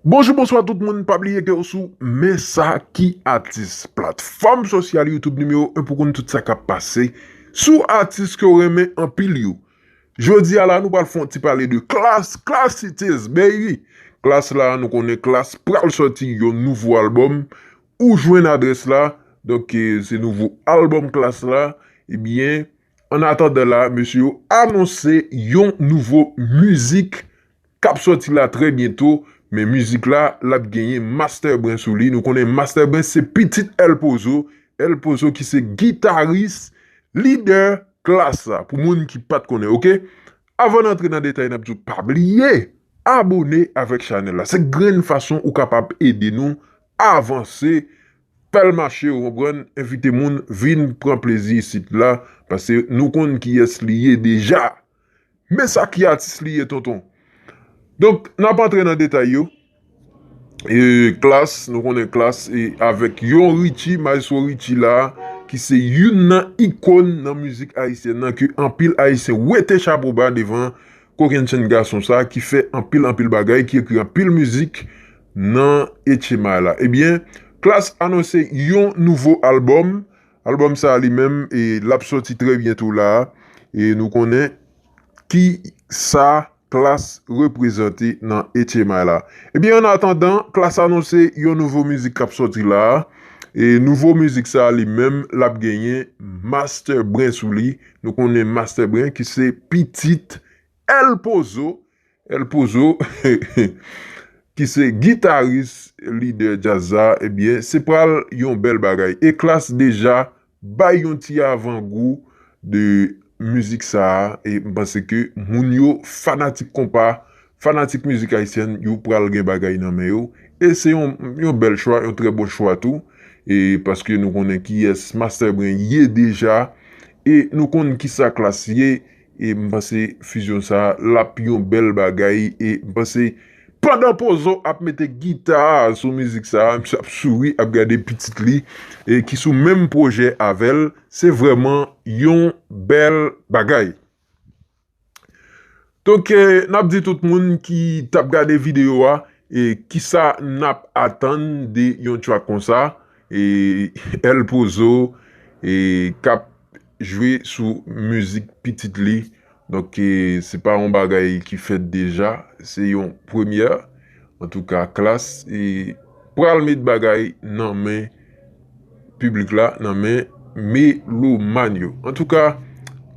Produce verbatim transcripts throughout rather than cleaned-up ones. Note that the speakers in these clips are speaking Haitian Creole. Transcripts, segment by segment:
Bonjou, bonswa tout moun, pa bliye ke w sou Men Sa Ki Atis, platfòm sosyal YouTube nimewo en pou konn tout sa k ap pase sou atis ke w renmen anpil yo. Jodi a la, nou pral fè yon ti pale de Klass, Klass it is, baby. Klass la, nou konnen Klass pral sòti yon nouvo albòm. Ou jwenn adrès la. Donk, eh, se nouvo albòm Klass la. Ebyen, an atandan la, mesye yo anonse yon nouvo mizik k ap sòti la trè byento. Men mizik la, l ap genyen Master Bren sou li. Nou konnen Master Bren se pitit El Pozo. El Pozo ki se gitaris, lidè Klass la, pou moun ki pa t konnen, oke? Avan n antre nan detay, n ap di w pa bliye abòne avèk chanèl la. Se grenn fason ou kapab ede nou avanse, fè l mache, ou konprann, envite moun vin pran plezi isit la, paske nou konn kiyès li ye deja. Men sa ki atis li ye, tonton. Donk, n ap antre nan detay yo. E Klass, nou konnen Klass, e avèk yon Richie, Maestro Richie la, ki se youn nan ikòn nan mizik ayisyèn nan, ke anpil Ayisyen wete chapo ba devan kokennchenn gason sa, ki fè anpil, anpil bagay, ki ekri anpil mizik nan H M I la. Ebyen, Klass anonse yon nouvo albòm. Albòm sa li menm, e l ap sòti trè byento la. E nou konnen ki sa Klass reprezante nan H M I la. Ebyen, an atandan, Klass anonse yon nouvo mizik k ap sòti la. E nouvo mizik sa li menm, l ap genyen Master Bren sou li. Nou konnen Master Bren ki se pitit El Pozo. El Pozo, ki se gitaris, lidè djaz la, ebyen, se pral yon bèl bagay. E Klass deja bay yon ti avangou de mizik sa a, e m panse ke moun yo fanatik konpa, fanatik mizik ayisyèn, yo pral gen bagay nan men yo. E se yon, yon bèl chwa, yon trè bon chwa tou. E paske nou konnen kiyès Master Bren ye deja, e nou konn kisa Klass ye, e m panse fizyon sa a, l ap yon bèl bagay, e m panse pandan Pozo ap mete gita sou mizik sa a, misye ap souri, ap gade pitit li, e ki sou menm pwojè avè l, se vrèman yon bèl bagay. Donk, eh, n ap di tout moun ki t ap gade videyo a, e kisa n ap atann de yon track konsa, e El Pozo, e k ap jwe sou mizik pitit li. Donk, eh, se pa yon bagay ki fèt deja, se yon premyè. Antouka, Klass, e pral met bagay nan men piblik la, nan men melomàn yo. Antouka,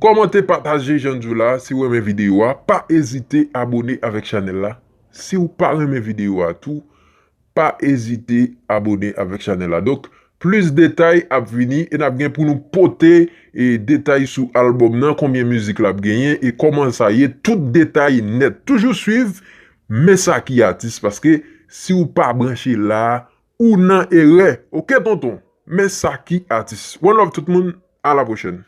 kòmante, pataje jan di w la, si w renmen videyo a, pa ezite abòne avèk chanèl la. Si w pa renmen videyo a tou, pa ezite abòne avèk chanèl la. Donk, plis detay ap vini e n ap gen pou nou pote, e, detay sou albòm nan, konbyen mizik l ap genyen e kòman sa ye, tout detay nèt. Toujou swiv Men Sa Ki Atis, paske si w pa branche la, ou nan erè. Oke, tonton? Men Sa Ki Atis. One love tout moun, a la pwochèn.